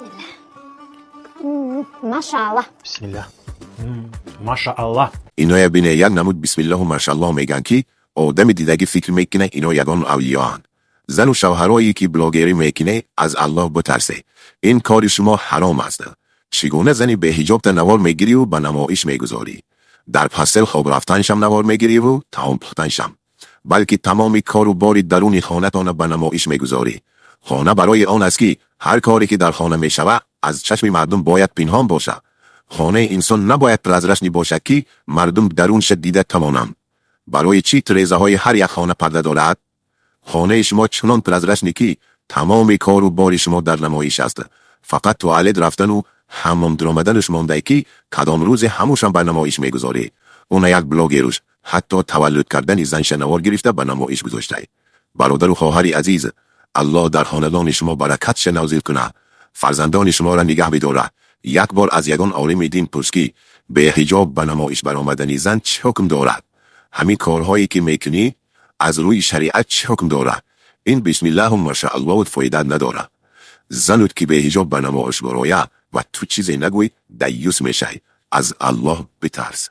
Бисмилла. Машааллах. Бисмилла. Машааллах. Иноя бине, як намуд бисмиллоҳу машааллоҳ меган, ки одами дидагӣ фикр мекуна, ино ягон авлиёанд. Зану шавҳарое, ки блогерӣ мекуне, аз Аллоҳ битарсе. Ин кори шумо ҳаром аст. Чӣ гуна зани беҳиҷобта навор мегирию ба намоиш мегузорӣ? Дар постель хоб рафтаншам навор мегириву таом пухтаншам, балки тамоми кору бори даруни хонатона ба намоиш мегузорӣ. Хона барои он аст, ки ҳар коре, ки дар хона мешавад, аз чашми мардум бояд пинҳон бошад. Хонаи инсон набояд прозрачный бошад, ки мардум дарунша дида тавонанд. Барои чӣ тирезаҳои ҳар як хона парда дорад? Хонаи шумо чунон прозрачный, ки тамоми кору бори шумо дар намоиш аст. Фақат туалет рафтану ҳаммом дуромаданаш монда, ки кадом рӯзе ҳамушам ба намоиш мегузорӣ. Уна як блогеруш ҳатто таваллуд кардани занша навор гирифта, ба намоиш гузоштай. Бародару хоҳари азиз, Аллоҳ дар хонадони шумо баракатша нозил кунад, фарзандони шуморо нигаҳ бидорад. Як бор аз ягон олими дин пурс, ки беҳиҷоб ба намоиш баромадани зан чӣ ҳукм дорад, ҳамин корҳое, ки мекунӣ, аз рӯи шариат чӣ ҳукм дорад. Ин бисмиллаҳу машааллоҳу фоида надорад. Занут ки беҳиҷоб ба намоиш барояд ва ту чизе нагӯй, даюс мешавӣ. Аз Аллоҳ битарс.